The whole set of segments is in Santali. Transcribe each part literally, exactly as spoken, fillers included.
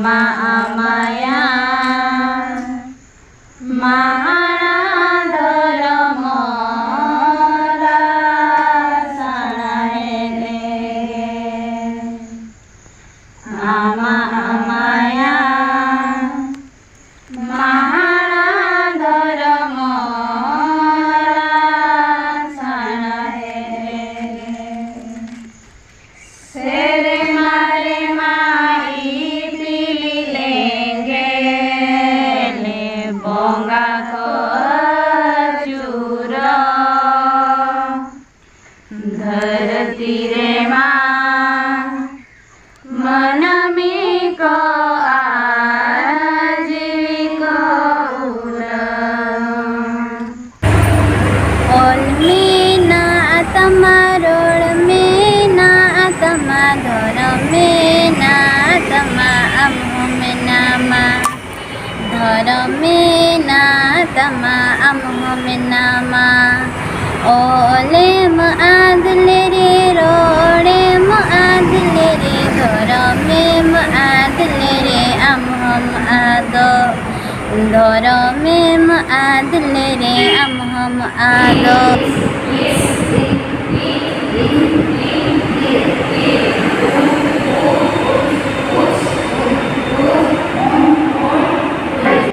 ᱟᱢᱟᱭᱟ ᱢᱟᱦᱟᱲᱟ ᱫᱷᱚᱨᱚᱢ ᱨᱟᱥᱟᱲᱦᱮᱫ ᱨᱮᱜᱮ᱾ ᱟᱢᱟ ᱟᱢᱟᱭᱟ ᱢᱟᱦᱟᱲᱟ ᱫᱷᱚᱨᱚᱢ ᱨᱟᱥᱟᱲᱦᱮᱫ ᱨᱮᱜᱮ᱾ ᱥᱮᱨᱢᱟ ᱨᱮᱢᱟ ᱤᱯᱤᱞ ᱮᱸᱜᱮᱞ ᱵᱚᱸᱜᱟ ᱠᱚ ᱟᱹᱪᱩᱨᱚᱜ᱾ ᱫᱷᱟᱹᱨᱛᱤ ᱨᱮᱢᱟ ᱢᱟᱹᱱᱢᱤ ᱠᱚ ᱟᱨ ᱡᱤᱣᱤ ᱠᱚ ᱩᱰᱟᱹᱣ᱾ ᱚᱞ ᱢᱮᱱᱟᱜ ᱛᱟᱢᱟ, ᱨᱚᱲ ᱢᱮᱱᱟᱜ ᱛᱟᱢᱟ, ᱫᱷᱚᱨᱚᱢ ᱢᱮᱱᱟᱜ ᱛᱟᱢᱟ, ᱟᱢ ᱦᱚᱸ ᱢᱮᱱᱟᱢᱟ᱾ ᱫᱷᱚᱨᱚᱢ ᱢᱮᱱᱟᱜ ᱛᱟᱢᱟ, ᱟᱢ ᱦᱚᱸ ᱢᱮᱱᱟᱢᱟ᱾ ᱚᱞᱮᱢ ᱟᱫ ᱞᱮᱨᱮ, ᱨᱚᱲᱮᱢ ᱟᱫ ᱞᱮᱨᱮ, ᱫᱷᱚᱨᱚᱢᱮᱢ ᱟᱫ ᱞᱮᱨᱮ, ᱟᱢ ᱦᱚᱸᱢ ᱟᱫᱚᱜ᱾ ᱫᱷᱚᱨᱚᱢᱮᱢ ᱟᱫ ᱞᱮᱨᱮ, ᱟᱢ ᱦᱚᱸᱢ ᱟᱫᱚᱜ᱾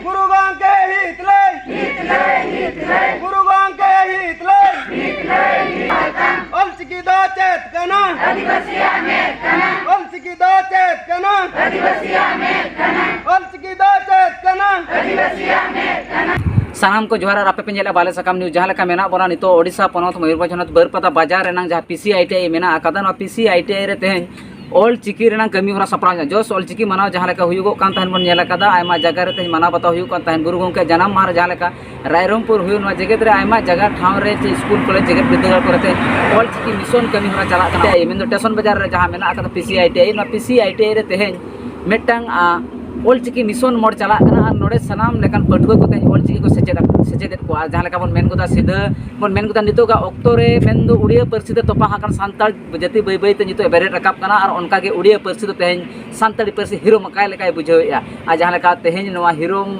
ᱜᱩᱨᱩ ᱜᱚᱢᱠᱮ ᱦᱤᱛ ᱞᱟᱹᱭ᱾ ᱜᱩᱨᱩ ᱜᱚᱢᱠᱮ ᱦᱤᱛ ᱞᱟᱹᱭ᱾ ᱚᱞᱪᱤᱠᱤ ᱫᱚ ᱪᱮᱫ ᱠᱟᱱᱟ? ᱟᱹᱫᱤᱵᱟᱹᱥᱤᱭᱟᱜ ᱢᱮᱫ ᱠᱟᱱᱟ᱾ ᱚᱞᱪᱤᱠᱤ ᱫᱚ ᱪᱮᱫ ᱠᱟᱱᱟ? ᱟᱹᱫᱤᱵᱟᱹᱥᱤᱭᱟᱜ ᱢᱮᱫ ᱠᱟᱱᱟ᱾ ᱚᱞᱪᱤᱠᱤ ᱫᱚ ᱪᱮᱫ ᱠᱟᱱᱟ? ᱟᱹᱫᱤᱵᱟᱹᱥᱤᱭᱟᱜ ᱢᱮᱫ ᱠᱟᱱᱟ᱾ ᱥᱟᱱᱟᱢ ᱠᱚ ᱡᱚᱦᱟᱨ, ᱟᱨ ᱟᱯᱮ ᱯᱮ ᱧᱮᱞᱮᱫᱼᱟ ᱵᱟᱞᱮ ᱥᱟᱠᱟᱢ ᱱᱤᱭᱩᱡᱽ᱾ ᱡᱟᱦᱟᱸ ᱞᱮᱠᱟ ᱢᱮᱱᱟᱜ ᱵᱚᱱᱟ ᱱᱤᱛᱚᱜ ᱳᱰᱤᱥᱟ ᱯᱚᱱᱚᱛ ᱢᱚᱭᱩᱨᱵᱷᱚᱸᱡᱽ ᱦᱚᱱᱚᱛ ᱵᱟᱹᱨᱯᱟᱫᱟ ᱵᱟᱡᱟᱨ ᱨᱮᱱᱟᱝ ᱡᱟᱦᱟᱸ P C I T I ᱢᱮᱱᱟᱜ ᱟᱠᱟᱫᱟ, ᱱᱚᱣᱟ P C I T I ᱨᱮ ᱛᱮᱦᱮᱧ ᱚᱞ ᱪᱤᱠᱤ ᱨᱮᱱᱟᱝ ᱠᱟᱹᱢᱤ ᱦᱚᱨᱟ ᱥᱟᱯᱲᱟᱣ ᱧᱚᱜ, ᱡᱚᱥ ᱚᱞ ᱪᱤᱠᱤ ᱢᱟᱱᱟᱣ ᱡᱟᱦᱟᱸ ᱞᱮᱠᱟ ᱦᱩᱭᱩᱜᱚᱜ ᱠᱟᱱ ᱛᱟᱦᱮᱸᱫ ᱵᱚᱱ ᱧᱮᱞ ᱟᱠᱟᱫᱟ, ᱟᱭᱢᱟ ᱡᱟᱭᱜᱟ ᱨᱮ ᱛᱮᱦᱮᱧ ᱢᱟᱱᱟᱣ ᱵᱟᱛᱟᱣ ᱦᱩᱭᱩᱜ ᱠᱟᱱ ᱛᱟᱦᱮᱸᱫ᱾ ᱜᱩᱨᱩ ᱜᱚᱢᱠᱮ ᱡᱟᱱᱟᱢ ᱢᱟᱦᱟ ᱨᱮ ᱡᱟᱦᱟᱸ ᱞᱮᱠᱟ ᱨᱟᱭᱨᱚᱝᱯᱩᱨ ᱦᱩᱭᱩᱜ, ᱱᱚᱣᱟ ᱡᱮᱜᱮᱛ ᱨᱮ ᱟᱭᱢᱟ ᱡᱟᱭᱜᱟ ᱴᱷᱟᱶ ᱨᱮ ᱪᱮ ᱥᱠᱩᱞ ᱠᱚᱞᱮᱡᱽ ᱡᱮᱜᱮᱛ ᱵᱤᱨᱫᱟᱹᱜᱟᱲ ᱠᱚᱨᱮ ᱛᱮᱦᱮᱧ ᱚᱞ ᱪᱤᱠᱤ ᱢᱤᱥᱚᱱ ᱠᱟᱹᱢᱤ ᱦᱚᱨᱟ ᱪᱟᱞᱟᱜ ᱠᱟᱱᱟ᱾ ᱢᱮᱱᱫᱚ ᱥᱴᱮᱥᱚᱱ ᱵᱟᱡᱟᱨ ᱨᱮ ᱡᱟᱦᱟᱸ ᱢᱮᱱᱟᱜ ᱟᱠᱟᱫᱟ P C I T I, ᱱᱚᱣᱟ P C I T I ᱨᱮ ᱛᱮᱦᱮᱧ ᱢᱤᱫᱴᱟᱝ, ᱟ, ᱚᱞᱪᱤᱠᱤ ᱢᱤᱥᱚᱱ ᱢᱳᱲ ᱪᱟᱞᱟᱜ ᱠᱟᱱᱟ ᱟᱨ ᱱᱚᱰᱮ ᱥᱟᱱᱟᱢ ᱞᱮᱠᱟᱱ ᱯᱟᱹᱴᱷᱩᱣᱟᱹ ᱠᱚᱛᱮ ᱚᱞᱪᱤᱠᱤ ᱠᱚ ᱥᱮᱪᱮᱫ ᱥᱮᱪᱮᱫᱮᱫ ᱠᱚᱣᱟ᱾ ᱟᱨ ᱡᱟᱦᱟᱸ ᱞᱮᱠᱟ ᱵᱚᱱ ᱢᱮᱱ ᱜᱚᱫᱟ, ᱥᱤᱫᱷᱟᱹ ᱵᱚᱱ ᱢᱮᱱ ᱜᱚᱫᱟ, ᱱᱤᱛᱚᱜᱟᱜ ᱚᱠᱛᱚ ᱨᱮ ᱢᱮᱱᱫᱚ ᱩᱲᱤᱭᱟ ᱯᱟᱹᱨᱥᱤ ᱛᱮ ᱛᱚᱯᱟ ᱟᱠᱟᱱ ᱥᱟᱱᱛᱟᱲ ᱡᱟᱹᱛᱤ ᱵᱟᱹᱭ ᱵᱟᱹᱭ ᱛᱮ ᱱᱤᱛᱚᱜ ᱮ ᱵᱮᱨᱮᱫ ᱨᱟᱠᱟᱵ ᱠᱟᱱᱟ᱾ ᱟᱨ ᱚᱱᱠᱟᱜᱮ ᱩᱲᱤᱭᱟ ᱯᱟᱹᱨᱥᱤ ᱫᱚ ᱛᱮᱦᱮᱧ ᱥᱟᱱᱛᱟᱲᱤ ᱯᱟᱹᱨᱥᱤ ᱦᱤᱨᱚᱢ ᱟᱠᱟᱭ ᱞᱮᱠᱟᱭ ᱵᱩᱡᱷᱟᱹᱣᱮᱫᱼᱟ᱾ ᱟᱨ ᱡᱟᱦᱟᱸ ᱞᱮᱠᱟ ᱛᱮᱦᱮᱧ ᱱᱚᱣᱟ ᱦᱤᱨᱚᱢ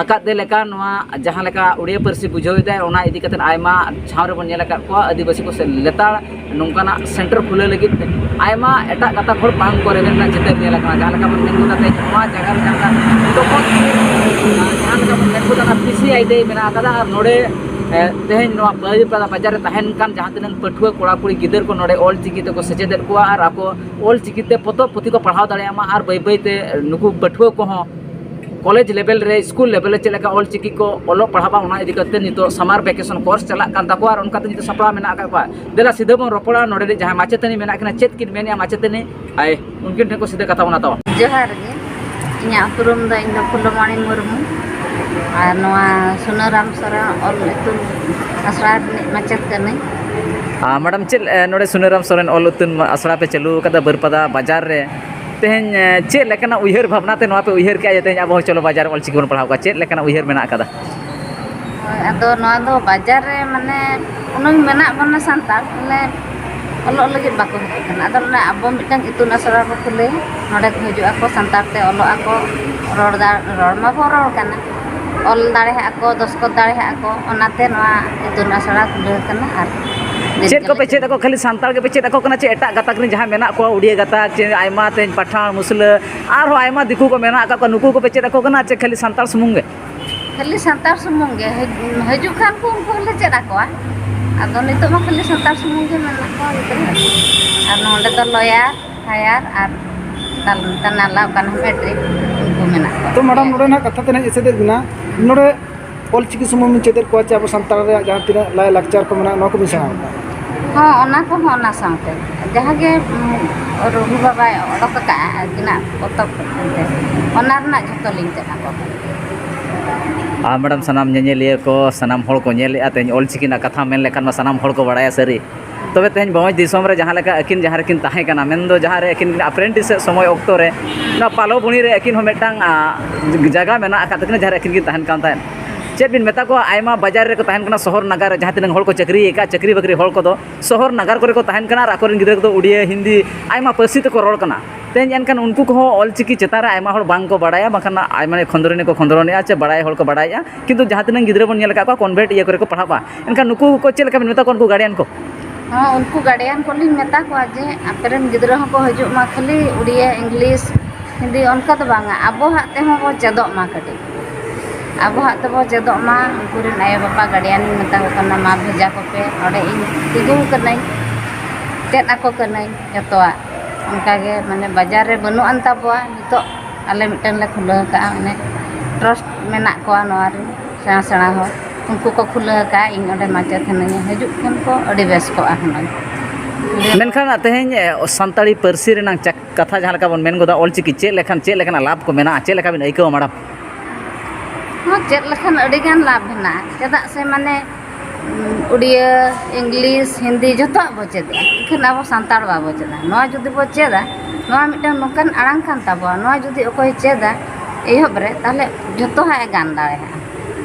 ᱟᱠᱟᱫ ᱛᱮ ᱞᱮᱠᱟ ᱱᱚᱣᱟ ᱡᱟᱦᱟᱸ ᱞᱮᱠᱟ ᱩᱲᱤᱭᱟ ᱯᱟᱹᱨᱥᱤ ᱵᱩᱡᱷᱟᱹᱣ ᱮᱫᱟᱭ, ᱚᱱᱟ ᱤᱫᱤ ᱠᱟᱛᱮ ᱟᱭᱢᱟ ᱴᱷᱟᱶ ᱨᱮᱵᱚᱱ ᱧᱮᱞ ᱟᱠᱟᱫ ᱠᱚᱣᱟ ᱟᱹᱫᱤᱵᱟᱹᱥᱤ ᱠᱚ ᱥᱮ ᱞᱮᱛᱟᱲ ᱱᱚᱝᱠᱟᱱᱟᱜ ᱥᱮᱱᱴᱟᱨ ᱠᱷᱩᱞᱟᱹᱣ ᱞᱟᱹᱜᱤᱫ ᱟᱭᱢᱟ ᱮᱴᱟᱜ ᱜᱟᱛᱟᱠ ᱦᱚᱲ ᱵᱟᱝ ᱠᱚ ᱨᱮᱵᱮᱱ ᱨᱮᱱᱟᱜ ᱪᱤᱛᱟᱹᱨ ᱧᱮᱞ ᱟᱠᱟᱱᱟ᱾ ᱡᱟᱦᱟᱸ ᱞᱮᱠᱟ ᱵᱚᱱ ᱢᱮᱱ ᱜᱚᱫᱟ, ᱛᱮᱦᱮᱧ ᱱᱚᱣᱟ ᱡᱟᱭᱜᱟ ᱨᱮ ᱡᱟᱦᱟᱸ ᱞᱮᱠᱟ ᱛᱚᱯᱚᱛ, ᱡᱟᱦᱟᱸ ᱞᱮᱠᱟ ᱵᱚᱱ ᱢᱮᱱ ᱜᱚᱫᱟ, ᱚᱱᱟ ᱯᱤ ᱥᱤ ᱟᱭ ᱰᱤ ᱢᱮᱱᱟᱜ ᱟᱠᱟᱫᱟ᱾ ᱟᱨ ᱱᱚᱰᱮ, ᱮ, ᱛᱮᱦᱮᱧ ᱱᱚᱣᱟ ᱵᱟᱹᱨᱤᱯᱟᱫᱟ ᱵᱟᱡᱟᱨ ᱨᱮ ᱛᱟᱦᱮᱱ ᱠᱟᱱ ᱡᱟᱦᱟᱸ ᱛᱤᱱᱟᱹᱜ ᱯᱟᱹᱴᱷᱩᱣᱟᱹ ᱠᱚᱲᱟ ᱠᱩᱲᱤ ᱜᱤᱫᱟᱹᱨ ᱠᱚ ᱱᱚᱰᱮ ᱚᱞ ᱪᱤᱠᱤ ᱛᱮᱠᱚ ᱥᱮᱪᱮᱫᱮᱫ ᱠᱚᱣᱟ ᱟᱨ ᱟᱠᱚ ᱚᱞ ᱪᱤᱠᱤ ᱛᱮ ᱯᱚᱛᱚᱵ ᱯᱩᱛᱷᱤ ᱠᱚ ᱯᱟᱲᱦᱟᱣ ᱫᱟᱲᱮᱭᱟᱜ ᱢᱟ᱾ ᱟᱨ ᱵᱟᱹᱭ ᱵᱟᱹᱭ ᱛᱮ ᱱᱩᱠᱩ ᱯᱟᱹᱴᱷᱩᱣᱟᱹ ᱠᱚᱦᱚᱸ ᱠᱚᱞᱮᱡᱽ ᱞᱮᱵᱮᱞ ᱨᱮ, ᱥᱠᱩᱞ ᱞᱮᱵᱮᱞ ᱨᱮ ᱪᱮᱫ ᱞᱮᱠᱟ ᱚᱞ ᱪᱤᱠᱤ ᱠᱚ ᱚᱞᱚᱜ ᱯᱟᱲᱦᱟᱜᱼᱟ, ᱚᱱᱟ ᱤᱫᱤ ᱠᱟᱛᱮ ᱱᱤᱛᱚᱜ ᱥᱟᱢᱟᱨ ᱵᱷᱮᱠᱮᱥᱚᱱ ᱠᱳᱨᱥ ᱪᱟᱞᱟᱜ ᱠᱟᱱ ᱛᱟᱠᱚᱣᱟ ᱟᱨ ᱚᱱᱠᱟᱛᱮ ᱱᱤᱛᱚᱜ ᱥᱟᱯᱲᱟᱣ ᱢᱮᱱᱟᱜ ᱟᱠᱟᱫ ᱠᱚᱣᱟ᱾ ᱫᱮᱞᱟ ᱥᱤᱫᱷᱟᱹ ᱵᱚᱱ ᱨᱚᱯᱚᱲᱟ, ᱱᱚᱰᱮ ᱨᱮ ᱡᱟᱦᱟᱸᱭ ᱢᱟᱪᱮᱛᱟᱹᱱᱤ ᱢᱮᱱᱟᱜ ᱠᱤᱱᱟ, ᱪᱮᱫ ᱠᱤᱱ ᱢᱮᱱᱮᱫᱼᱟ ᱢᱟᱪᱮᱛᱟᱹᱱᱤ, ᱟᱭ ᱩᱱᱠᱤᱱ ᱴᱷᱮᱱ ᱠᱚ ᱥᱤᱫᱷᱟᱹ ᱠᱟᱛᱷᱟ ᱵᱚᱱ ᱦᱟᱛᱟᱣᱟ᱾ ᱡᱚᱦᱟᱨ ᱜᱮ, ᱤᱧᱟᱹᱜ ᱩᱯᱨᱩᱢ ᱫᱚ, ᱤᱧ ᱫᱚ ᱯᱷᱩᱞᱚᱢᱚᱬᱤ ᱢᱩᱨᱢᱩ, ᱟᱨ ᱱᱚᱣᱟ ᱥᱩᱱᱟᱹᱨᱟᱢ ᱥᱚᱨᱮᱱ ᱚᱞ ᱤᱛᱩᱱ ᱟᱥᱲᱟ ᱨᱤᱱᱤᱡ ᱢᱟᱪᱮᱫ ᱠᱟᱹᱱᱟᱹᱧ᱾ ᱟᱨ ᱢᱮᱰᱟᱢ, ᱪᱮᱫ, ᱮ, ᱱᱚᱰᱮ ᱥᱩᱱᱟᱹᱨᱟᱢ ᱥᱚᱨᱮᱱ ᱚᱞ ᱤᱛᱩᱱ ᱟᱥᱲᱟ ᱯᱮ ᱪᱟᱹᱞᱩ ᱟᱠᱟᱫᱟ ᱵᱟᱹᱨᱯᱟᱫᱟ ᱵᱟᱡᱟᱨ ᱨᱮ, ᱛᱮᱦᱮᱧ, ᱮ, ᱪᱮᱫ ᱞᱮᱠᱟᱱᱟᱜ ᱩᱭᱦᱟᱹᱨ ᱵᱷᱟᱵᱽᱱᱟ ᱛᱮ ᱱᱚᱣᱟ ᱯᱮ ᱩᱭᱦᱟᱹᱨ ᱠᱮᱜᱼᱟ ᱡᱮ ᱛᱮᱦᱮᱧ ᱟᱵᱚ ᱦᱚᱸ ᱪᱚᱞᱚ ᱵᱟᱡᱟᱨ ᱨᱮ ᱚᱞ ᱪᱤᱠᱤ ᱵᱚᱱ ᱯᱟᱲᱦᱟᱣ ᱠᱚᱣᱟ? ᱪᱮᱫ ᱞᱮᱠᱟᱱᱟᱜ ᱩᱭᱦᱟᱹᱨ ᱢᱮᱱᱟᱜ ᱟᱠᱟᱫᱟ? ᱦᱳᱭ, ᱟᱫᱚ ᱱᱚᱣᱟ ᱫᱚ ᱵᱟᱡᱟᱨ ᱨᱮ ᱢᱟᱱᱮ ᱩᱱᱟᱹᱝ ᱢᱮᱱᱟᱜ ᱵᱚᱱᱟ ᱥᱟᱱᱛᱟᱲ, ᱢᱟᱱᱮ ᱚᱞᱚᱜ ᱞᱟᱹᱜᱤᱫ ᱵᱟᱠᱚ ᱦᱤᱡᱩᱜ ᱠᱟᱱᱟ᱾ ᱟᱫᱚ ᱚᱱᱟ ᱟᱵᱚ ᱢᱤᱫᱴᱟᱝ ᱤᱛᱩᱱ ᱟᱥᱲᱟ ᱠᱚ ᱠᱷᱩᱞᱟᱹᱭᱟ, ᱱᱚᱰᱮ ᱠᱚ ᱦᱤᱡᱩᱜ ᱟᱠᱚ, ᱥᱟᱱᱛᱟᱲ ᱛᱮ ᱚᱞᱚᱜ ᱟᱠᱚ, ᱨᱚᱲ ᱫᱟ-, ᱨᱚᱲ ᱢᱟᱵᱚ ᱨᱚᱲ ᱠᱟᱱᱟ, ᱚᱞ ᱫᱟᱲᱮᱭᱟᱜᱼᱟ ᱠᱚ, ᱫᱚᱥᱠᱚᱛ ᱫᱟᱲᱮᱭᱟᱜᱼᱟ ᱠᱚ, ᱚᱱᱟᱛᱮ ᱱᱚᱣᱟ ᱤᱛᱩᱱ ᱟᱥᱲᱟ ᱠᱷᱩᱞᱟᱹᱣ ᱠᱟᱱᱟ᱾ ᱟᱨ ᱪᱮᱫ ᱠᱚᱯᱮ ᱪᱮᱫ ᱟᱠᱚ? ᱠᱷᱟᱹᱞᱤ ᱥᱟᱱᱛᱟᱲ ᱜᱮᱯᱮ ᱪᱮᱫ ᱟᱠᱚ ᱠᱟᱱᱟ, ᱪᱮ ᱮᱴᱟᱜ ᱜᱟᱛᱟᱠ ᱨᱮᱱ ᱡᱟᱦᱟᱸᱭ ᱢᱮᱱᱟᱜ ᱠᱚᱣᱟ, ᱩᱲᱤᱭᱟ ᱜᱟᱛᱟᱠ, ᱪᱮ ᱟᱭᱢᱟ ᱛᱮᱦᱮᱧ ᱯᱟᱴᱷᱟᱲ, ᱢᱩᱥᱞᱟᱹ, ᱟᱨᱦᱚᱸ ᱟᱭᱢᱟ ᱫᱤᱠᱩ ᱠᱚ ᱢᱮᱱᱟᱜ ᱟᱠᱟᱫ ᱠᱚᱣᱟ, ᱱᱩᱠᱩ ᱠᱚᱯᱮ ᱪᱮᱫ ᱟᱠᱚ ᱠᱟᱱᱟ, ᱪᱮ ᱠᱷᱟᱹᱞᱤ ᱥᱟᱱᱛᱟᱲ ᱥᱩᱢᱩᱝ ᱜᱮ? ᱠᱷᱟᱹᱞᱤ ᱥᱟᱱᱛᱟᱲ ᱥᱩᱢᱩᱝ ᱜᱮ᱾ ᱦᱤᱡ-, ᱦᱤᱡᱩᱜ ᱠᱷᱟᱱ ᱠᱚ ᱩᱱᱠᱩ ᱦᱚᱸᱞᱮ ᱪᱮᱫ ᱟᱠᱚᱣᱟ᱾ ᱟᱫᱚ ᱱᱤᱛᱚᱜ ᱢᱟ ᱠᱷᱟᱹᱞᱤ ᱥᱟᱱᱛᱟᱲ ᱥᱩᱢᱩᱝ ᱜᱮ ᱢᱮᱱᱟᱜ ᱠᱚᱣᱟ ᱜᱤᱫᱽᱨᱟᱹ᱾ ᱟᱨ ᱱᱚᱰᱮ ᱫᱚ ᱞᱚᱭᱟᱨ, ᱦᱟᱭᱟᱨ ᱟᱨ ᱛᱟᱞ-, ᱛᱟᱱᱟᱞᱟ, ᱚᱠᱟ ᱱᱟᱦᱟᱜ ᱢᱮᱴᱨᱤᱠ, ᱩᱱᱠᱩ ᱢᱮᱱᱟᱜ ᱠᱚᱣᱟ᱾ ᱛᱚ ᱢᱮᱰᱟᱢ, ᱱᱚᱰᱮ ᱱᱟᱦᱟᱜ ᱠᱟᱛᱷᱟ ᱛᱮ ᱱᱟᱦᱟᱜ ᱮᱥᱮᱫᱮᱫ ᱵᱮᱱᱟ, ᱱᱚᱰᱮ ᱚᱞ ᱪᱤᱠᱤ ᱥᱩᱢᱩᱝ ᱵᱤᱱ ᱪᱮᱫᱮᱫ ᱠᱚᱣᱟ ᱪᱮ ᱟᱵᱚ ᱥᱟᱱᱛᱟᱲ ᱨᱮᱭᱟᱜ ᱡᱟᱦᱟᱸ ᱛᱤᱱᱟᱹᱜ ᱞᱟᱭ ᱞᱟᱠᱪᱟᱨ ᱠᱚ ᱢᱮᱱᱟᱜᱼᱟ, ᱱᱚᱣᱟ ᱠᱚᱵᱤᱱ ᱥᱮᱬᱟ ᱟᱠᱚᱣᱟ? ᱦᱚᱸ, ᱚᱱᱟ ᱠᱚᱦᱚᱸ ᱚᱱᱟ ᱥᱟᱶᱛᱮ ᱡᱟᱦᱟᱸ ᱜᱮ, ᱩᱸ, ᱨᱚᱜᱷᱩ ᱵᱟᱵᱟᱭ ᱚᱰᱚᱠ ᱟᱠᱟᱫᱼᱟ ᱟᱹᱠᱤᱱᱟᱜ ᱯᱚᱛᱚᱵ ᱮᱱᱛᱮ, ᱚᱱᱟ ᱨᱮᱱᱟᱜ ᱡᱷᱚᱛᱚ ᱞᱤᱧ ᱪᱮᱫ ᱟᱠᱚ ᱠᱟᱱᱟ᱾ ᱟᱨ ᱢᱮᱰᱟᱢ, ᱥᱟᱱᱟᱢ ᱧᱮᱧᱮᱞᱤᱭᱟᱹ ᱠᱚ, ᱥᱟᱱᱟᱢ ᱦᱚᱲ ᱠᱚ ᱧᱮᱞᱮᱫᱼᱟ, ᱛᱮᱦᱮᱧ ᱚᱞ ᱪᱤᱠᱤ ᱨᱮᱱᱟᱜ ᱠᱟᱛᱷᱟ ᱢᱮᱱ ᱞᱮᱠᱷᱟᱱ ᱢᱟ ᱥᱟᱱᱟᱢ ᱦᱚᱲ ᱠᱚ ᱵᱟᱲᱟᱭᱟ ᱥᱟᱹᱨᱤ᱾ ᱛᱚᱵᱮ ᱛᱮᱦᱮᱧ ᱵᱷᱚᱸᱡᱽ ᱫᱤᱥᱚᱢ ᱨᱮ ᱡᱟᱦᱟᱸ ᱞᱮᱠᱟ ᱟᱹᱠᱤᱱ ᱡᱟᱦᱟᱸ ᱨᱮᱠᱤᱱ ᱛᱟᱦᱮᱸ ᱠᱟᱱᱟ, ᱢᱮᱱᱫᱚ ᱡᱟᱦᱟᱸ ᱨᱮ ᱟᱹᱠᱤᱱ ᱟᱯᱨᱮᱱᱴᱤᱥ ᱥᱚᱢᱚᱭ ᱚᱠᱛᱚ ᱨᱮ ᱱᱚᱣᱟ ᱯᱟᱞᱚ ᱵᱩᱱᱤ ᱨᱮ ᱟᱹᱠᱤᱱ ᱦᱚᱸ ᱢᱤᱫᱴᱟᱝ, ᱟ, ᱡᱟᱭᱜᱟ ᱢᱮᱱᱟᱜ ᱟᱠᱟᱫ ᱛᱟᱹᱠᱤᱱᱟ, ᱡᱟᱦᱟᱸ ᱨᱮ ᱟᱹᱠᱤᱱ ᱠᱤᱱ ᱛᱟᱦᱮᱱ ᱠᱟᱱ ᱛᱟᱦᱮᱸᱫ᱾ ᱪᱮᱫ ᱵᱤᱱ ᱢᱮᱛᱟ ᱠᱚᱣᱟ, ᱟᱭᱢᱟ ᱵᱟᱡᱟᱨ ᱨᱮᱠᱚ ᱛᱟᱦᱮᱱ ᱠᱟᱱᱟ, ᱥᱚᱦᱚᱨ ᱱᱟᱜᱟᱨ ᱨᱮ ᱡᱟᱦᱟᱸ ᱛᱤᱱᱟᱹᱜ ᱦᱚᱲ ᱠᱚ ᱪᱟᱹᱠᱨᱤ ᱟᱠᱟᱫ, ᱪᱟᱹᱠᱨᱤ ᱵᱟᱹᱠᱨᱤ ᱦᱚᱲ ᱠᱚᱫᱚ ᱥᱚᱦᱚᱨ ᱱᱟᱜᱟᱨ ᱠᱚᱨᱮ ᱠᱚ ᱛᱟᱦᱮᱱ ᱠᱟᱱᱟ ᱟᱨ ᱟᱠᱚᱨᱮᱱ ᱜᱤᱫᱽᱨᱟᱹ ᱠᱚᱫᱚ ᱩᱲᱤᱭᱟ, ᱦᱤᱱᱫᱤ, ᱟᱭᱢᱟ ᱯᱟᱹᱨᱥᱤ ᱛᱮᱠᱚ ᱨᱚᱲ ᱠᱟᱱᱟ᱾ ᱛᱮᱦᱮᱧ ᱮᱱᱠᱷᱟᱱ ᱩᱱᱠᱩ ᱠᱚᱦᱚᱸ ᱚᱞ ᱪᱤᱠᱤ ᱪᱮᱛᱟᱱ ᱨᱮ ᱟᱭᱢᱟ ᱦᱚᱲ ᱵᱟᱝ ᱠᱚ ᱵᱟᱲᱟᱭᱟ, ᱵᱟᱝᱠᱷᱟᱱ ᱟᱭᱢᱟ ᱠᱷᱚᱸᱫᱽᱨᱚᱱᱤ ᱠᱚ ᱠᱷᱚᱸᱫᱽᱨᱚᱱᱮᱜᱼᱟ ᱪᱮ ᱵᱟᱲᱟᱭ ᱦᱚᱲ ᱠᱚ ᱵᱟᱲᱟᱭᱮᱜᱼᱟ, ᱠᱤᱱᱛᱩ ᱡᱟᱦᱟᱸ ᱛᱤᱱᱟᱹᱜ ᱜᱤᱫᱽᱨᱟᱹ ᱵᱚᱱ ᱧᱮᱞ ᱟᱠᱟᱫ ᱠᱚᱣᱟ ᱠᱚᱱᱵᱷᱮᱱᱴ ᱤᱭᱟᱹ ᱠᱚᱨᱮ ᱠᱚ ᱯᱟᱲᱦᱟᱜᱼᱟ᱾ ᱮᱱᱠᱷᱟᱱ ᱱᱩᱠᱩ ᱠᱚ ᱪᱮᱫ ᱞᱮᱠᱟ ᱵᱤᱱ ᱢᱮᱛᱟ ᱠᱚᱣᱟ, ᱩᱱᱠᱩ ᱜᱟᱨᱰᱤᱭᱟᱱ ᱠᱚ? ᱦᱚᱸ, ᱩᱱᱠᱩ ᱜᱟᱨᱰᱤᱭᱟᱱ ᱠᱚᱞᱤᱧ ᱢᱮᱛᱟ ᱠᱚᱣᱟ ᱡᱮ ᱟᱯᱮ ᱨᱮᱱ ᱜᱤᱫᱽᱨᱟᱹ ᱦᱚᱸᱠᱚ ᱦᱤᱡᱩᱜ ᱢᱟ, ᱠᱷᱟᱹᱞᱤ ᱩᱲᱤᱭᱟ, ᱤᱝᱞᱤᱥ, ᱦᱤᱱᱫᱤ ᱚᱱᱠᱟ ᱫᱚ ᱵᱟᱝᱟ, ᱟᱵᱚᱣᱟᱜ ᱛᱮᱦᱚᱸ ᱵᱚ ᱪᱮᱫᱚᱜ ᱢᱟ ᱠᱟᱹᱴᱤᱡ᱾ ᱟᱵᱚᱣᱟᱜ ᱛᱮᱵᱚ ᱪᱮᱫᱚᱜ ᱢᱟ᱾ ᱩᱱᱠᱩ ᱨᱮᱱ ᱟᱭᱳ ᱵᱟᱵᱟ ᱜᱟᱨᱰᱤᱭᱟᱱᱤᱧ ᱢᱮᱛᱟ ᱠᱚ ᱠᱟᱱᱟ, ᱢᱟ ᱵᱷᱮᱡᱟ ᱠᱚᱯᱮ, ᱚᱸᱰᱮ ᱤᱧ ᱛᱤᱸᱜᱩ ᱠᱟᱹᱱᱟᱹᱧ, ᱪᱮᱫ ᱟᱠᱚ ᱠᱟᱹᱱᱟᱹᱧ ᱡᱚᱛᱚᱣᱟᱜ᱾ ᱚᱱᱠᱟᱜᱮ ᱢᱟᱱᱮ ᱵᱟᱡᱟᱨ ᱨᱮ ᱵᱟᱹᱱᱩᱜ ᱟᱱ ᱛᱟᱵᱚᱣᱟ, ᱱᱤᱛᱚᱜ ᱟᱞᱮ ᱢᱤᱫᱴᱮᱱ ᱞᱮ ᱠᱷᱩᱞᱟᱹᱣ ᱠᱟᱜᱼᱟ, ᱚᱱᱮ ᱴᱨᱟᱥᱴ ᱢᱮᱱᱟᱜ ᱠᱚᱣᱟ ᱱᱚᱣᱟ ᱨᱮ, ᱥᱮᱬᱟ ᱥᱮᱬᱟ ᱦᱚᱲ, ᱩᱱᱠᱩ ᱠᱚ ᱠᱷᱩᱞᱟᱹᱣ ᱟᱠᱟᱫᱼᱟ, ᱤᱧ ᱚᱸᱰᱮ ᱢᱟᱪᱮᱫ ᱦᱤᱱᱟᱹᱧᱟ, ᱦᱤᱡᱩᱜ ᱠᱷᱟᱱ ᱠᱚ ᱟᱹᱰᱤ ᱵᱮᱥ ᱠᱚᱜᱼᱟ ᱦᱩᱱᱟᱹᱝ᱾ ᱢᱮᱱᱠᱷᱟᱱ ᱛᱮᱦᱮᱧ, ᱮ, ᱥᱟᱱᱛᱟᱲᱤ ᱯᱟᱹᱨᱥᱤ ᱨᱮᱱᱟᱝ ᱪᱟᱠ-, ᱠᱟᱛᱷᱟ ᱡᱟᱦᱟᱸ ᱞᱮᱠᱟ ᱵᱚᱱ ᱢᱮᱱ ᱜᱚᱫᱟ, ᱚᱞᱪᱤᱠᱤ ᱪᱮᱫ ᱞᱮᱠᱷᱟᱱ ᱪᱮᱫ ᱞᱮᱠᱟᱱᱟᱜ ᱞᱟᱵᱷ ᱠᱚ ᱢᱮᱱᱟᱜᱼᱟ, ᱪᱮᱫ ᱞᱮᱠᱟ ᱵᱤᱱ ᱟᱹᱭᱠᱟᱹᱣᱟ, ᱢᱮᱰᱟᱢ? ᱦᱚᱸ, ᱪᱮᱫ ᱞᱮᱠᱷᱟᱱ ᱟᱹᱰᱤ ᱜᱟᱱ ᱞᱟᱵᱷ ᱢᱮᱱᱟᱜᱼᱟ, ᱪᱮᱫᱟᱜ ᱥᱮ ᱢᱟᱱᱮ, ᱩᱲᱤᱭᱟᱹ, ᱤᱝᱞᱤᱥ, ᱦᱤᱱᱫᱤ ᱡᱚᱛᱚᱣᱟᱜ ᱵᱚ ᱪᱮᱫᱮᱜᱼᱟ, ᱮᱱᱠᱷᱟᱱ ᱟᱵᱚ ᱥᱟᱱᱛᱟᱲ ᱵᱟᱵᱚ ᱪᱮᱫᱟ᱾ ᱱᱚᱣᱟ ᱡᱩᱫᱤ ᱵᱚ ᱪᱮᱫᱟ, ᱱᱚᱣᱟ ᱢᱤᱫᱴᱟᱝ ᱱᱚᱝᱠᱟᱱ ᱟᱲᱟᱝ ᱠᱟᱱ ᱛᱟᱵᱚᱣᱟ, ᱱᱚᱣᱟ ᱡᱩᱫᱤ ᱚᱠᱚᱭ ᱪᱮᱫᱟ ᱮᱦᱚᱵ ᱨᱮ, ᱛᱟᱦᱚᱞᱮ ᱡᱚᱛᱚᱣᱟᱜ ᱮ ᱜᱟᱱ ᱫᱟᱲᱮᱭᱟᱜᱼᱟ᱾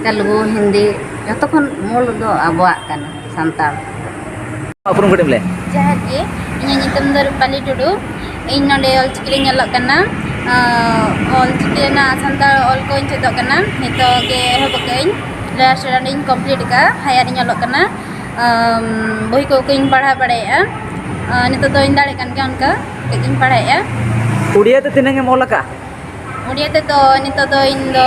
ᱛᱮᱞᱮᱜᱩ, ᱦᱤᱱᱫᱤ, ᱡᱚᱛᱚ ᱠᱷᱚᱱ ᱢᱩᱞ ᱫᱚ ᱟᱵᱚᱣᱟᱜ ᱠᱟᱱᱟ, ᱥᱟᱱᱛᱟᱲ᱾ ᱩᱯᱨᱩᱢ ᱠᱟᱹᱴᱤᱡ ᱮᱢ ᱞᱟᱹᱭᱟ? ᱡᱚᱦᱟᱨ ᱜᱮ, ᱤᱧᱟᱹᱜ ᱧᱩᱛᱩᱢ ᱫᱚ ᱨᱩᱯᱟᱞᱤ ᱴᱩᱰᱩ᱾ ᱤᱧ ᱱᱚᱰᱮ ᱚᱞᱪᱤᱠᱤ ᱨᱤᱧ ᱚᱞᱚᱜ ᱠᱟᱱᱟ᱾ ᱟᱸ, ᱚᱞᱪᱤᱠᱤ ᱨᱮᱱᱟᱜ ᱥᱟᱱᱛᱟᱲ ᱚᱞ ᱠᱚᱧ ᱪᱮᱫᱚᱜ ᱠᱟᱱᱟ᱾ ᱱᱤᱛᱚᱜ ᱜᱮ ᱮᱦᱚᱵ ᱟᱠᱟᱫᱟᱹᱧ, ᱞᱟᱥᱴ ᱨᱟᱣᱩᱱᱰ ᱤᱧ ᱠᱚᱢᱯᱞᱤᱴ ᱟᱠᱟᱫᱼᱟ, ᱦᱟᱭᱟᱨ ᱤᱧ ᱚᱞᱚᱜ ᱠᱟᱱᱟ᱾ ᱟᱢ, ᱵᱳᱭ ᱠᱚ ᱠᱚᱧ ᱯᱟᱲᱦᱟᱣ ᱵᱟᱲᱟᱭᱮᱫᱼᱟ᱾ ᱟᱸ, ᱱᱤᱛᱚᱜ ᱫᱚᱧ ᱫᱟᱲᱮᱭᱟᱜ ᱠᱟᱱ ᱜᱮᱭᱟ, ᱚᱱᱠᱟ ᱠᱟᱹᱡ ᱤᱧ ᱯᱟᱲᱦᱟᱣᱮᱫᱼᱟ᱾ ᱩᱲᱤᱭᱟ ᱛᱮ ᱛᱤᱱᱟᱹᱜ ᱮᱢ ᱚᱞ ᱟᱠᱟᱫᱼᱟ? ᱩᱲᱤᱭᱟ ᱛᱮᱫᱚ ᱱᱤᱛᱚᱜ ᱫᱚ ᱤᱧ ᱫᱚ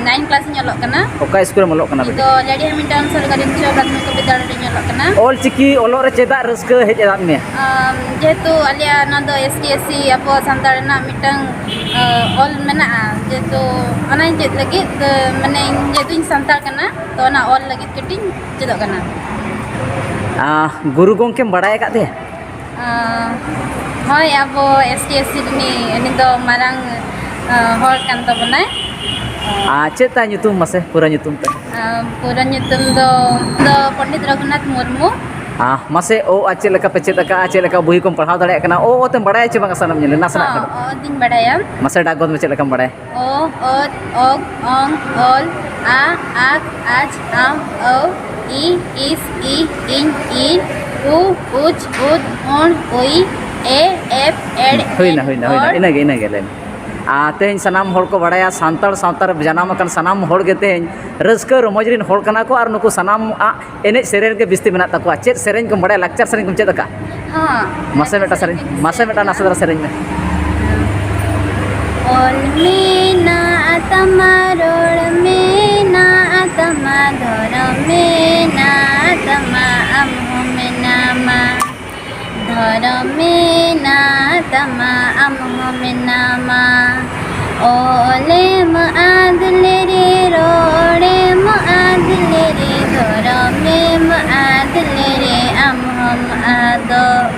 ᱱᱟᱭᱤᱱ ᱠᱞᱟᱥ ᱤᱧ ᱚᱞᱚᱜ ᱠᱟᱱᱟ᱾ ᱚᱠᱟ ᱥᱠᱩᱞ ᱨᱮᱢ ᱚᱞᱚᱜ ᱠᱟᱱᱟ ᱤᱧ ᱵᱤᱴᱤ? ᱫᱚ ᱞᱟᱰᱤᱦᱟ ᱢᱤᱫᱴᱟᱝ ᱥᱚᱨᱠᱟᱨᱤ ᱩᱪᱪᱚ ᱯᱨᱟᱛᱷᱚᱢᱤᱠ ᱵᱤᱫᱽᱭᱟᱞᱚᱭ ᱨᱤᱧ ᱚᱞᱚᱜ ᱠᱟᱱᱟ᱾ ᱚᱞ ᱪᱤᱠᱤ ᱚᱞᱚᱜ ᱨᱮ ᱪᱮᱫᱟᱜ ᱨᱟᱹᱥᱠᱟᱹ ᱦᱮᱡ ᱟᱫ ᱢᱮᱭᱟ? ᱟᱢ, ᱡᱮᱦᱮᱛᱩ ᱟᱞᱮᱭᱟᱜ ᱱᱚᱣᱟ ᱫᱚ ᱮᱥ ᱴᱤ ᱮᱥ ᱥᱤ ᱟᱵᱚ ᱥᱟᱱᱛᱟᱲ ᱨᱮᱱᱟᱜ ᱢᱤᱫᱴᱟᱝ, ᱟᱸ, ᱚᱞ ᱢᱮᱱᱟᱜᱼᱟ, ᱡᱮᱦᱮᱛᱩ ᱚᱱᱟᱧ ᱪᱮᱫ ᱞᱟᱹᱜᱤᱫ, ᱟᱸ, ᱢᱟᱱᱮ ᱤᱧ ᱡᱮᱦᱮᱛᱩᱧ ᱥᱟᱱᱛᱟᱲ ᱠᱟᱱᱟ, ᱛᱚ ᱚᱱᱟ ᱚᱞ ᱞᱟᱹᱜᱤᱫ ᱠᱟᱹᱴᱤᱡ ᱤᱧ ᱪᱮᱫᱚᱜ ᱠᱟᱱᱟ᱾ ᱟᱸ, ᱜᱩᱨᱩ ᱜᱚᱢᱠᱮᱢ ᱵᱟᱲᱟᱭ ᱟᱠᱟᱫ ᱛᱟᱭᱟ? ᱟᱸ, ᱦᱳᱭ, ᱟᱵᱚ ᱮᱥ ᱴᱤ ᱮᱥ ᱥᱤ ᱨᱤᱱᱤᱡ ᱩᱱᱤ ᱫᱚ ᱢᱟᱨᱟᱝ, ᱟᱸ, ᱦᱚᱲ ᱠᱟᱱ ᱛᱟᱵᱚᱱᱟᱭ᱾ ᱟᱨ ᱪᱮᱫ ᱛᱟᱭ ᱧᱩᱛᱩᱢ, ᱢᱟᱥᱮ ᱯᱩᱨᱟᱹ ᱧᱩᱛᱩᱢ ᱛᱟᱭ? ᱟᱸ, ᱯᱩᱨᱟᱹ ᱧᱩᱛᱩᱢ ᱫᱚ, ᱫᱚ ᱯᱚᱱᱰᱤᱛ ᱨᱚᱜᱷᱩᱱᱟᱛᱷ ᱢᱩᱨᱢᱩ᱾ ᱟᱦ, ᱢᱟᱥᱮ ᱚ ᱟ ᱪᱮᱫ ᱞᱮᱠᱟ ᱯᱮ ᱪᱮᱫ ᱟᱠᱟᱜᱼᱟ, ᱪᱮᱫ ᱞᱮᱠᱟ ᱵᱚᱦᱤ ᱠᱚᱢ ᱯᱟᱲᱦᱟᱣ ᱫᱟᱲᱮᱭᱟᱜ ᱠᱟᱱᱟ? ᱚ, ᱚ ᱛᱮᱢ ᱵᱟᱲᱟᱭᱟ ᱪᱮ ᱵᱟᱝ? ᱥᱟᱱᱟᱢ ᱧᱮᱞ ᱱᱟᱥᱮᱱᱟᱜ ᱦᱚᱸ, ᱠᱷᱟᱱ᱾ ᱚ ᱫᱩᱧ ᱵᱟᱲᱟᱭᱟ᱾ ᱢᱟᱥᱮ ᱰᱟᱠ ᱜᱚᱫ ᱢᱮ, ᱪᱮᱫ ᱞᱮᱠᱟᱢ ᱵᱟᱲᱟᱭᱟ? ᱚ, ᱚᱛ, ᱚᱜ, ᱚᱝ, ᱚᱞ, ᱟ, ᱟᱠ, ᱟᱪ, ᱟᱢ, ᱟᱹᱣ, ᱤ, ᱤᱥ, ᱤ, ᱤᱧ, ᱤ, ᱩ, ᱩᱪ, ᱩᱫ, ᱩᱬ, ᱩᱭ, ᱮ, ᱮᱯ, ᱮᱲ, ᱦᱩᱭᱱᱟ, ᱮᱱ, ᱦᱩᱭᱱᱟ, ᱦᱩᱭᱱᱟ, ᱚᱲ᱾ ᱤᱱᱟᱹᱜᱮ, ᱤᱱᱟᱹᱜᱮ ᱞᱟᱹᱭ ᱢᱮ᱾ ᱟᱨ ᱛᱮᱦᱮᱧ ᱥᱟᱱᱟᱢ ᱦᱚᱲ ᱠᱚ ᱵᱟᱲᱟᱭᱟ, ᱥᱟᱱᱛᱟᱲ ᱥᱟᱶᱛᱟ ᱨᱮ ᱡᱟᱱᱟᱢ ᱟᱠᱟᱱ ᱥᱟᱱᱟᱢ ᱦᱚᱲ ᱜᱮ ᱛᱮᱦᱮᱧ ᱨᱟᱹᱥᱠᱟᱹ ᱨᱚᱢᱚᱡᱽ ᱨᱮᱱ ᱦᱚᱲ ᱠᱟᱱᱟ ᱠᱚ, ᱟᱨ ᱱᱩᱠᱩ ᱥᱟᱱᱟᱢᱟᱜ ᱮᱱᱮᱡ ᱥᱮᱨᱮᱧ ᱨᱮᱜᱮ ᱵᱤᱥᱛᱤ ᱢᱮᱱᱟᱜ ᱛᱟᱠᱚᱣᱟ᱾ ᱪᱮᱫ ᱥᱮᱨᱮᱧ ᱠᱚᱢ ᱵᱟᱲᱟᱭᱟ? ᱞᱟᱠᱪᱟᱨ ᱥᱮᱨᱮᱧ ᱠᱚᱢ ᱪᱮᱫ ᱟᱠᱟᱫ? ᱦᱚᱸ, ᱢᱟᱥᱮ ᱞᱟᱠᱪᱟᱨ ᱢᱤᱫᱴᱟᱝ ᱥᱮᱨᱮᱧ ᱥᱮᱨᱮᱧ, ᱠᱚᱧ ᱢᱟᱥᱮ ᱪᱮᱫ ᱢᱤᱫᱴᱟᱝ ᱟᱠᱟᱫᱟ᱾ ᱱᱟᱥᱮ ᱫᱷᱟᱨᱟ ᱥᱮᱨᱮᱧ ᱢᱮ᱾ ᱚᱞ ᱢᱮᱱᱟᱜ ᱛᱟᱢᱟ, ᱨᱚᱲ ᱢᱮᱱᱟᱜ ᱛᱟᱢᱟ, ᱫᱷᱚᱨᱚᱢ ᱢᱮᱱᱟᱜ ᱛᱟᱢᱟ, ᱟᱢ ᱦᱚᱸ ᱢᱮᱱᱟᱢᱟ᱾ ᱫᱷᱚᱨᱚᱢ ᱢᱮᱱᱟᱜ ᱛᱟᱢᱟ, ᱟᱢ ᱦᱚᱸ ᱢᱮᱱᱟᱢᱟ᱾ ᱚᱞᱮᱢ ᱟᱫ ᱞᱮᱨᱮ, ᱨᱚᱲᱮᱢ ᱟᱫ ᱞᱮᱨᱮ, ᱫᱷᱚᱨᱚᱢᱮᱢ ᱟᱫ ᱞᱮᱨᱮ, ᱟᱢ ᱦᱚᱸᱢ ᱟᱫᱚᱜ᱾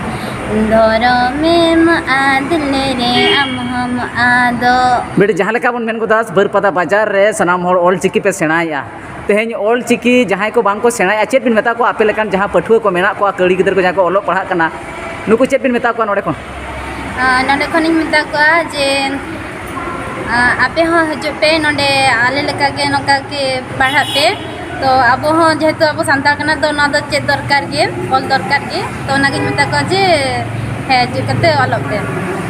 ᱫᱷᱚᱨᱚᱢᱮᱢ ᱟᱫ ᱞᱮᱨᱮ, ᱟᱢ ᱦᱚᱸᱢ ᱟᱫᱚᱜ᱾ ᱵᱮᱴᱟ, ᱡᱟᱦᱟᱸ ᱞᱮᱠᱟ ᱵᱚᱱ ᱢᱮᱱ ᱜᱚᱫᱟ, ᱵᱟᱹᱨᱯᱟᱫᱟ ᱵᱟᱡᱟᱨ ᱨᱮ ᱥᱟᱱᱟᱢ ᱦᱚᱲ ᱚᱞ ᱪᱤᱠᱤ ᱯᱮ ᱥᱮᱬᱟᱭᱮᱫᱼᱟ᱾ ᱛᱮᱦᱮᱧ ᱚᱞ ᱪᱤᱠᱤ ᱡᱟᱦᱟᱸᱭ ᱠᱚ ᱵᱟᱝ ᱠᱚ ᱥᱮᱬᱟᱭᱮᱫᱼᱟ, ᱪᱮᱫ ᱵᱤᱱ ᱢᱮᱛᱟ ᱠᱚᱣᱟ? ᱟᱯᱮ ᱞᱮᱠᱟᱱ ᱡᱟᱦᱟᱸ ᱯᱟᱹᱴᱷᱩᱣᱟᱹ ᱠᱚ ᱢᱮᱱᱟᱜ ᱠᱚᱣᱟ, ᱠᱟᱹᱲᱤ ᱜᱤᱫᱽᱨᱟᱹ ᱠᱚ ᱡᱟᱦᱟᱸᱭ ᱠᱚ ᱚᱞᱚᱜ ᱯᱟᱲᱦᱟᱜ ᱠᱟᱱᱟ, ᱱᱩᱠᱩ ᱪᱮᱫ ᱵᱤᱱ ᱢᱮᱛᱟ ᱠᱚᱣᱟ ᱱᱚᱰᱮ ᱠᱷᱚᱱ? ᱟᱨ ᱱᱚᱰᱮ ᱠᱷᱚᱱᱤᱧ ᱢᱮᱛᱟ ᱠᱚᱣᱟ ᱡᱮ, ᱟᱨ ᱟᱯᱮ ᱦᱚᱸ ᱦᱤᱡᱩᱜ ᱯᱮ ᱱᱚᱰᱮ, ᱟᱞᱮ ᱞᱮᱠᱟ ᱜᱮ ᱱᱚᱝᱠᱟ ᱜᱮ ᱯᱟᱲᱦᱟᱜ ᱯᱮ᱾ ᱛᱚ ᱟᱵᱚ ᱦᱚᱸ ᱡᱮᱦᱮᱛᱩ ᱟᱵᱚ ᱥᱟᱱᱛᱟᱲ ᱠᱟᱱᱟ, ᱛᱚ ᱱᱚᱣᱟ ᱫᱚ ᱪᱮᱫ ᱫᱚᱨᱠᱟᱨ ᱜᱮ, ᱚᱞ ᱫᱚᱨᱠᱟᱨ ᱜᱮ᱾ ᱛᱚ ᱚᱱᱟᱜᱤᱧ ᱢᱮᱛᱟ ᱠᱚᱣᱟ ᱡᱮ ᱦᱮᱸ, ᱦᱤᱡᱩᱜ ᱠᱟᱛᱮ ᱚᱞᱚᱜ ᱯᱮ᱾